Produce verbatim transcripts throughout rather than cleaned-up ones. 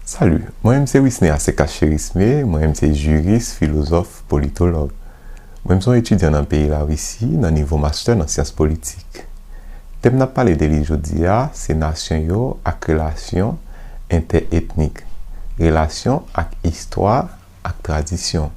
Salut, mwen menm se Wisner Asekas Cherisme, mwen menm se jiris, filozòf, politològ. Mwen menm se yon etidyan nan peyi Larisi nan nivo mastè nan syans politik. Tèm n ap pale de li jodi a se nasyon yo ak relasyon entèetnik, relasyon ak istwa ak tradisyon.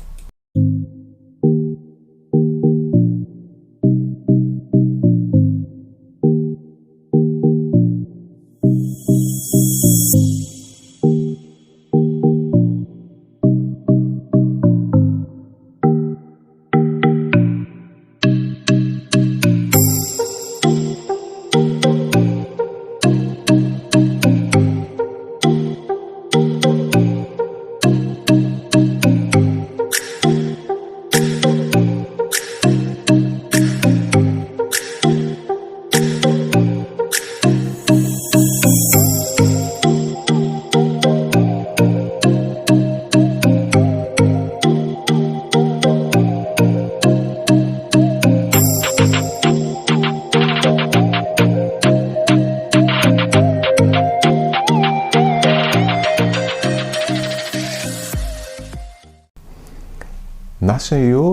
Nasyon yo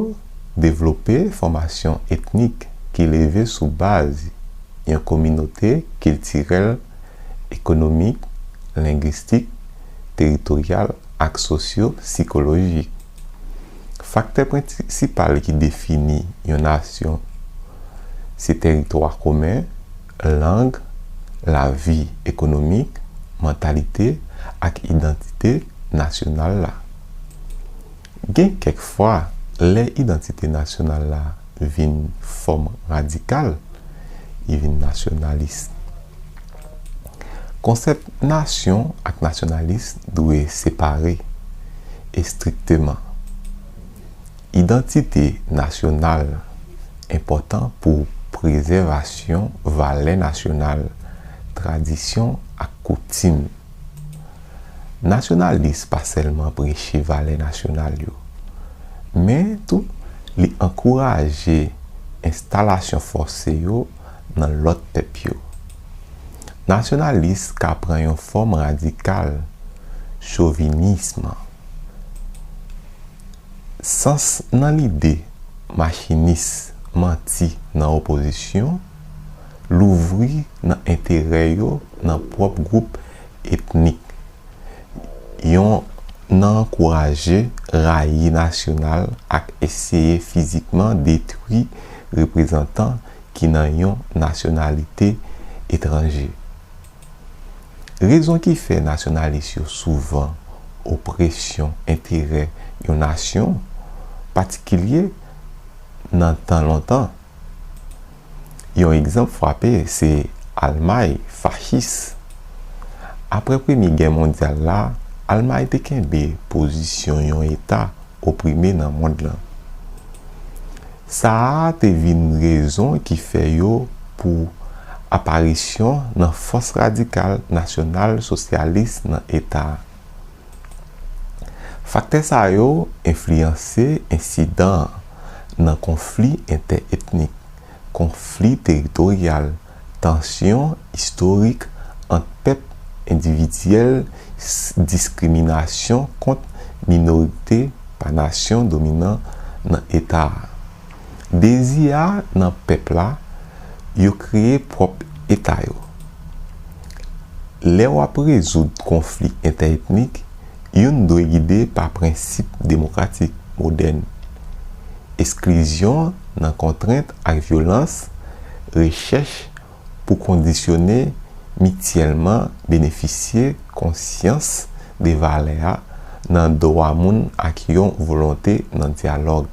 devlope fòmasyon etnik ki leve sou baz yon kominote kiltirèl, ekonomik, lengwistik, teritoryal ak sosyo-sikolojik. Faktè prensipal ki defini yon nasyon se tèritwa komen, lang, lavi ekonomik, mantalite ak idantite nasyonal la. Gen kèk fwa, lè idantite nasyonal la vin fòm radikal, li vin nasyonalis. Konsèp nasyon ak nasyonalis dwe separe estrikteman. Idantite nasyonal enpòtan pou prezèvasyon valè nasyonal, tradisyon ak koutim. Nasyonalis pa sèlman preche valè nasyonal yo, men tou li ankouraje enstalasyon fòse yo nan lòt pèp yo. Nasyonalis ka pran yon fòm radikal, chovinism. Sans nan lide machinis, manti nan opozisyon, louvri nan enterè yo nan pwòp gwoup etnik. Yon nan ankouraje rayi nasyonal ak eseye fizikman detwi reprezantan ki nan yon nasyonalite etranje. Rezon ki fè nasyonalis yo souvan opresyon enterè yon nasyon patikilye nan tan lontan. Yon egzanp frape se Almay fachis. Apre Premye Gè Mondyal la, Almay te kenbe pozisyon yon eta oprime nan mond lan. Sa a te vin rezon ki fè yo pou aparisyon nan fòs radikal nasyonal sosyalis nan eta a. Faktè sa yo enfliyanse ensidan an nan konfli entèetnik, konfli teritoryal, tansyon istorik ant pèp endividyèl, diskriminasyon kont minorite pa nasyon dominan nan eta a. Dezi a nan pèp la, yo kreye pwòp eta yo. Lè w ap rezoud konfli entèetnik, youn dwe gide pa prensip demokratik modèn. Esklizyon nan kontrent ak vyolans, rechèch pou kondisyone mityèlman benefisye konsyans de valè a nan dwa moun ak yon volonte nan dyalòg.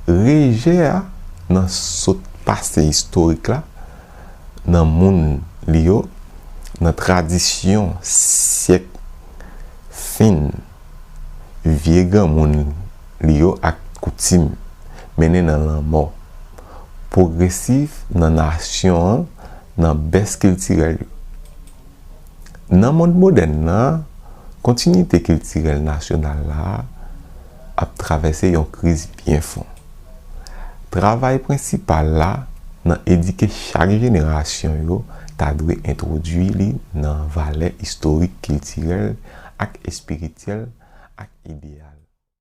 Rejè a nan sot pase istorik la, nan moun li yo, nan tradisyon syèk fen vye granmoun li yo ak koutim mennen nan lanmò pwogresif nan nasyon an, nan bès kiltirèl yo. Nan mond modèn nan, kontinite kiltirèl nasyonal la ap travèse yon kriz byen fon. Travay prensipal la nan edike chak jenerasyon yo ta dwe entwodui li nan valè istorik, kiltirèl ak espirityèl ak ideyal.